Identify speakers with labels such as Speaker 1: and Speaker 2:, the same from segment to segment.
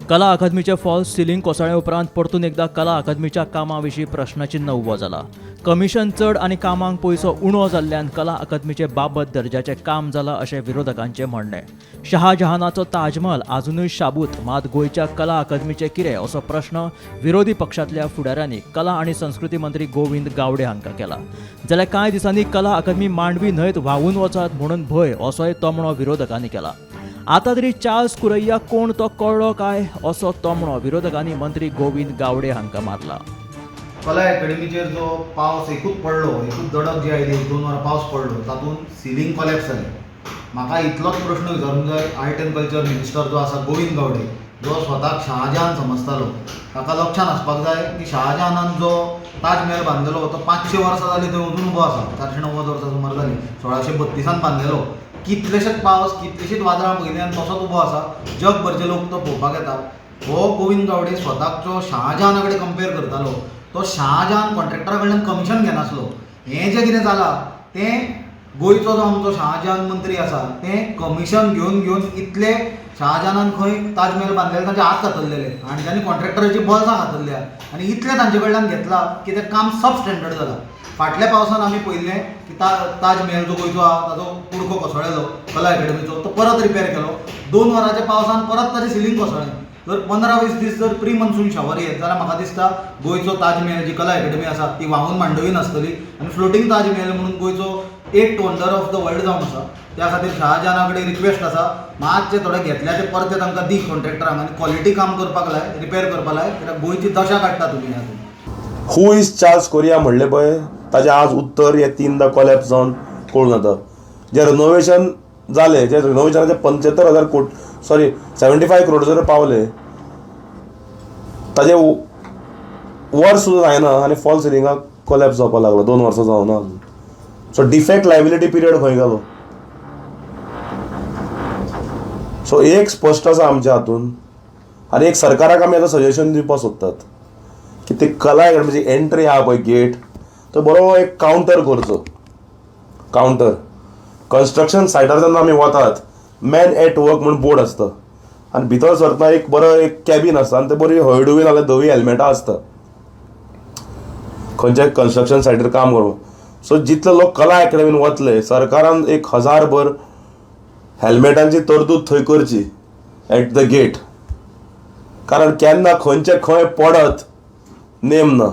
Speaker 1: कला अकादमीचे falls ceiling कोसळ्ळे उपरांत परतून एकदा कला अकादमीच्या कामा विशीं प्रश्नचिन्न उबो जाला. कमिशन चड आनी कामांक पयसो उणो जाल्ल्यान कला अकादमीचे बाबत दर्जाचें काम जालां अशें विरोधकांचें म्हणणें. शहाजहानाचो ताजमहल आजुनूय शाबूत, मात गोंयच्या कला अकादमीचें कितें असो प्रश्न विरोधी पक्षांतल्या फुडाऱ्यांनी कला आनी संस्कृती मंत्री गोविंद गावडे हांकां केला. जाल्यार कांय दिसांनी कला अकादमी मांडवी न्हंयत व्हांवून वचत म्हणून भंय असोय तोमणो विरोधकांनी केला. आतां तरी चार्ल्स कुरैया कोण तो कळ्ळो काय असो तोमणो विरोधकांनी मंत्री गोविंद गावडे हांकां मारला.
Speaker 2: कला एकेडमीचेर जो पावस एकूच पडलो, एकूच दडक जी आयली, एक दोन वरां पावस पडलो, तातूंत सिलींग कॉलॅप्स जालें. म्हाका इतलोच प्रश्न विचारूंक जाय, आर्ट एंड कल्चर मिनिस्टर जो आसा गोविंद गावडे, जो स्वताक शहाजहान समजतालो, ताका लक्षान आसपाक जाय की शहाजहानान जो ताजमहल बांदलेलो तो 500 वर्सां जालीं थंय अजून उबो आसा. 490 वर्सां सुमार जालीं, 1632 बांदलेलो. कितलेशेच पावस, कितलेशीच वादळां पयलीं आनी तसोच उबो आसा. जगभरचे लोक तो पळोवपाक येता. हो गोविंद गावडे स्वताक जो शहाजहाना कडेन कंपेर करतालो, तो शहाजहान कॉन्ट्रॅक्टरा कडल्यान कमिशन घेनासलो. हें जें कितें जालां तें गोंयचो जो आमचो शहाजहान मंत्री आसा तें कमिशन घेवन घेवन इतले शहाजहानान खंय ताजमहल बांदलेले तांचे हात कातरलेले आनी तांणी कॉन्ट्रॅक्टराची बोल्सां कातरल्या आनी इतलें तांचे कडल्यान घेतलां की तें काम सब स्टँडर्ड जालां. फाटल्या पावसान आमी पळयल्लें की ताजमहल जो गोंयचो आहा ताजो कुडको कोसळ्ळेलो कला एकेडमीचो, तो परत रिपेर केलो. 2 वरांच्या पावसान परत ताजें सिलींग कोसळ्ळें. जर 15-20 दीस जर प्री मॉन्सून शॉवर येत जाल्यार म्हाका दिसता गोंयचो ताजमहल जी कला एकेडमी आसा ती व्हांवून मांडवी नासतली आनी फ्लोटींग ताजमहल म्हणून गोंयचो 8th wonder of the world जावन आसा. त्या खातीर शहाजहाना कडेन रिक्वेस्ट आसा, मातशे थोडे घेतल्या ते परते तांकां दी कॉन्ट्रॅक्टरांक आनी क्वॉलिटी काम करपाक लाय, रिपेर करपाक लाय, कित्याक गोंयची दशा काडटा तुमी ह्या.
Speaker 3: Who is Charles Correa म्हणले पळय, ताजें आज उत्तर हे 3दा कॉलॅप्स जावन कळून येता. जे रिनोवेशन जालें, जे रिनोवेशनाचे 75,000 कोट, सॉरी, 75 क्रोड जर पावले, ताजें वर्स सुद्दां जायना आनी फॉल सिलिंगाक कॉलॅप्स जावपाक लागलो. 2 वर्सां जावना अजून. सो डिफेक्ट लायबिलिटी पिरियड खंय गेलो? सो एक स्पश्ट आसा आमच्या हातून आनी एक सरकाराक आमी आतां सजेशन दिवपाक सोदतात की ते कला अकादमीची एंट्री आहा पळय गेट, तो बरो एक कावंटर करचो. कावंटर कन्स्ट्रक्शन सायटार जेन्ना आमी वतात, मॅन एट वर्क म्हूण बोर्ड आसता आनी भितर सरतना एक बरो एक कॅबीन आसता आनी ते बरी हळडुवी नाल्यार धवी हेल्मेटां आसता खंयच्याय कन्स्ट्रक्शन सायटीर काम करूं. सो जितले लोक कला अकॅडमीन वतले, सरकारान 1000 भर हेल्मेटांची तरतूद थंय करची एट the gate, कारण केन्ना खंयचे खंय पडत नेम ना.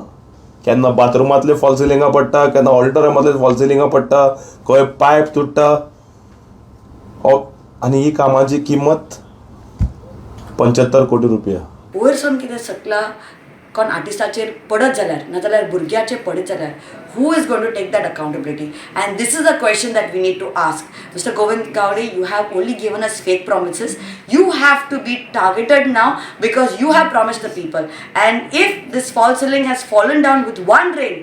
Speaker 3: केन्ना बाथरुमांतले फॉल सिलिंगां पडटा, केन्ना ऑडिटोरियमांतले फॉल सिलिंगां पडटा, खंय पायप तुट्टा. आनी ही कामाची किंमत 75 कोटी रुपया.
Speaker 4: वयर सावन कितें सकला कोण आर्टिस्टाचेर पडत जाल्यार, नाजाल्यार भुरग्याचेर पडत जाल्यार, who is going to take that accountability? And this is a question that we need to ask. Mister Govind Gawde, you have only given us fake promises. You have to be targeted now because you have promised the people. And if this false ceiling has fallen down with one rain,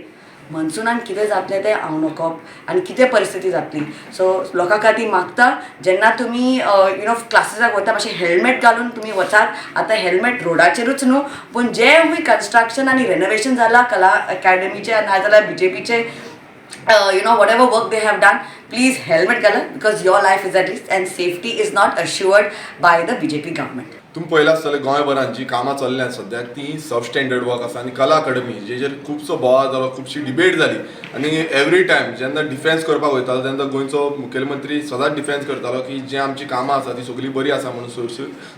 Speaker 4: मॉन्सुनान कितें जातलें तें हांव नकळो आनी कितें परिस्थिती जातली. So लोकां खातीर मागता, जेन्ना तुमी you know क्लासीसाक वता, मातशें हेल्मेट घालून तुमी वचात. आतां हेल्मेट रोडाचेरूच न्हू, पूण जें खूंय कन्स्ट्रक्शन आनी रेनोवेशन जालां कला अकॅडमीचें नाजाल्यार बीजेपीचें, whatever work they have done, please helmet घाला because your life is at risk and safety is not assured by the BJP government.
Speaker 5: तुमी पळयलां आसतलें, गोंयभरान जी कामां चल्ल्यात सद्याक ती सब स्टँडर्ड वर्क आसा आनी कला अकाडमी जेचेर खुबसो बोवाळ जालो, खुबशी डिबेट जाली आनी एवरी टायम जेन्ना डिफेन्स करपाक वयतालो तेन्ना गोंयचो मुखेलमंत्री सदांच डिफेन्स करतालो की जी आमची कामां आसा ती सगळीं बरी आसा म्हणून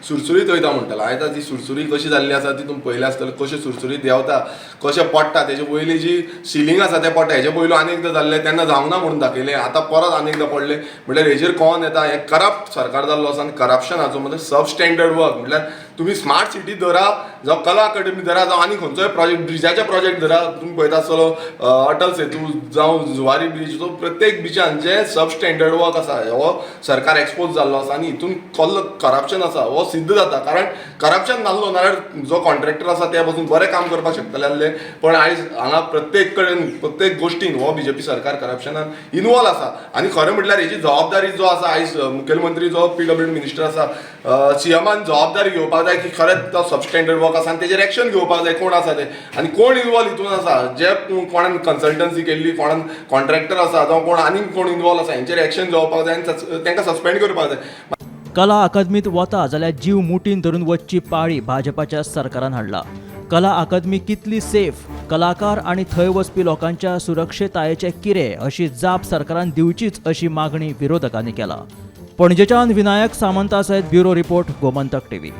Speaker 5: सुरसुरीत वयता म्हणटालो. आयज ती सुरसुरी कशी जाल्ली आसा ती तुमी पळयलें आसतलें, कशें सुरसुरीत देंवता, कशें पडटा, तेजे वयली जी सिलींग आसा तें पडटा. हेजे पयलू आनी एकदां जाल्लें तेन्ना जावना म्हणून दाखयलें, आतां परत आनी एकदां पडलें. म्हणल्यार हेजेर कोण येता? हें करप्ट सरकार जाल्लो आसा आनी करप्शनाचो म्हणजे सब स्टँडर्ड वर्क म्हणल्यार तुमी स्मार्ट सिटी धरा, जावं कला अकाडमी धरा, जावं आनी खंयचोय प्रोजेक्ट, ब्रिजाचे प्रोजेक्ट धरा, तुमी पळयता आसतलो अटल सेतू जावं जुवारी ब्रीज, सो प्रत्येक ब्रिजान जे सब स्टँडर्ड वर्क आसा हो सरकार एक्सपोज जाल्लो आसा आनी हितून कसलो करप्शन आसा हो सिद्ध जाता. कारण करप्शन नासलो नाल्यार जो कॉन्ट्रॅक्टर आसा ते पसून बरें काम करपाक शकतले आसले, पण आयज हांगा प्रत्येक कडेन प्रत्येक गोश्टीन हो बीजेपी सरकार करप्शनान इनवॉल्व आसा. आनी खरें म्हटल्यार हेजी जबाबदारी जो आसा आयज मुखेलमंत्री जो पीडब्ल्यूडी मिनिस्टर आसा, सीएमान जबाबदारी घेवपाक जाय की खरेंच तो सब स्टँडर्ड वर्क आसा आनी तेजेर एक्शन घेवपाक जाय. कोण आसा ते आनी कोण इनवॉल्व हितून आसा, जे कोणान कन्सल्टन्सी केल्ली, कोणान कॉन्ट्रॅक्टर आसा, जावं कोण आनीक कोण इनवॉल्व आसा, हेंचेर एक्शन घेवपाक जाय आनी तांकां सस्पेंड करपाक जाय.
Speaker 1: कला अकादमीत वता जाल्यार जीव मुठीन धरून वच्ची पाळी भाजपाच्या सरकारान हाडला. कला अकादमी कितली सेफ, कलाकार आनी थंय वचपी लोकांच्या सुरक्षतायेचें कितें अशी जाप सरकारान दिवचीच अशी मागणी विरोधकांनी केला. पणजेच्यान विनायक सामंता सयत ब्युरो रिपोर्ट, गोमंतक टीव्ही.